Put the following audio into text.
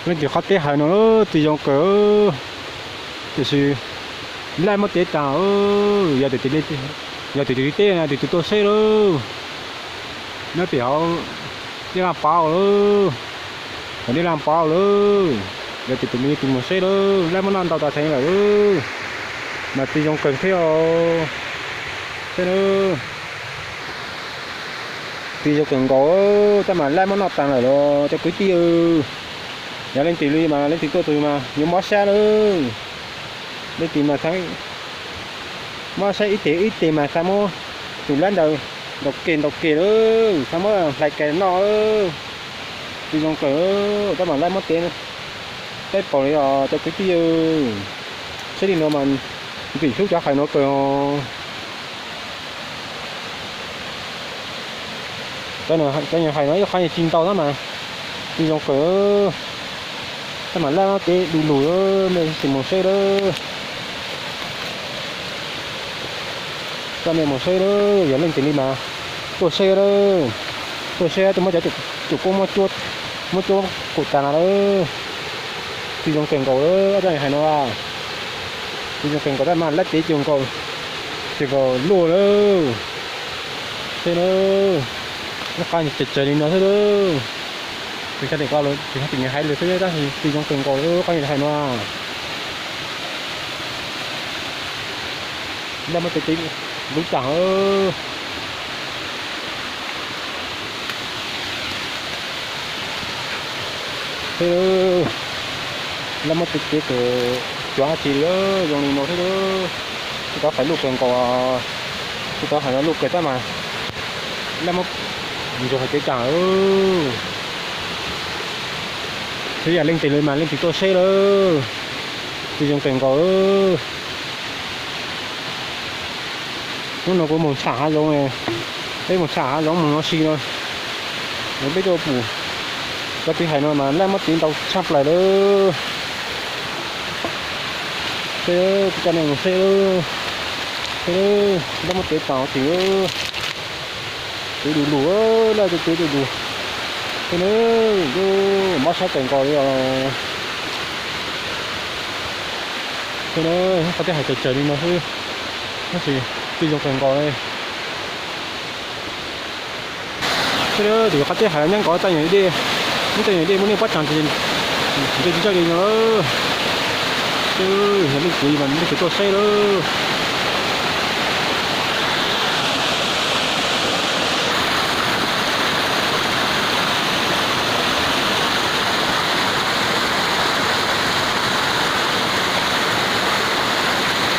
Leej twg qhov teb hais no tsis zoo kawg, tiam sis laij muab tev tas, yog tias, yog tias tus tib teb no tus twg tuaj seb lauj. Nyob pem hauv dej laj pov lawm, hauv dej laj pov lawm, yog tias tus me tus mus seb lauj, laij muab noj ntau tas theev lawm, mas tsis zoo kawg thiab os. Seb na, tsis zoo kawg nkaus, tab mas laij muab noj tas lawm los cov kwv tij. Yog leej twg li mas leej twg tuaj tus mas yuav mob sab lawm. Leej twg mas mob sab ib teg ib teg mas xav muab tus laij ntawd ntaus ke ntaus ke lawm, xav muab hlais ke noj. Tsis zoo kawg, tab mas laij muab tev, teb paus li os cov kwv tij. Saib li no mas ntxim hlub cov hais no kawg os. Cov hais no ib qhov tsis ntau tab mas tsis zoo kawg, tab mas laij muab tev du lug, mej tsis mus seb lawm. Coj nej mus seb lawm, yog leej twg li mas tuaj seb lawm, tuaj seb tuaj muab cov cuam koob muab cuab kom tas no lawm. Tsis zoo kawg nkaus lawm, cov hais no tsis zoo kawg nkaus, tab mas laij tev cuag nkaus, cuag nkaus luaj lawm. Seb lawm, ib qhov tsawg tsawg li no xwb lawm. Kuv xav tias kuv tsis hais lus xwb tab sis tsis zoo kawg nkaus lawm, qhov hais no. Laij muab tev tev lub tag. Seb, laij muab tev tev kom cuag dab tsi li, zoo li no xwb. Tsis tau hais lus kawg nkaus, tsis tau hais no lus kawg tab mas laij muab ntsuag hais kev tag. Xwb yog leej twg li mas leej twg tuaj seb lawm, tsis zoo kawg nkaus. Hnub no kuv mus tsham hav zoov, peb mus tsham hav zoov mus no si no, peb tuaj pum cov kwv hais no mas laij muab tev ntau tshaj plaws lawm. Seb, kuv coj nej mus seb, seb laij muab tev tas tim, tev du lug, laij tev du lug. Seb na, mob sab kawg nkaus li os. Seb na, qhov teb hais tsawg tsawg li no xwb, tab sis tsis zoo kawg nkaus li. Seb, tus qhov teb hais nyob nkaus txaj nyuag dej, nyob txaj nyuag dej muaj niag pob tsaig ntse tsis txawj li no. Seb, yog leej twg mas leej twg tuaj seb lawm.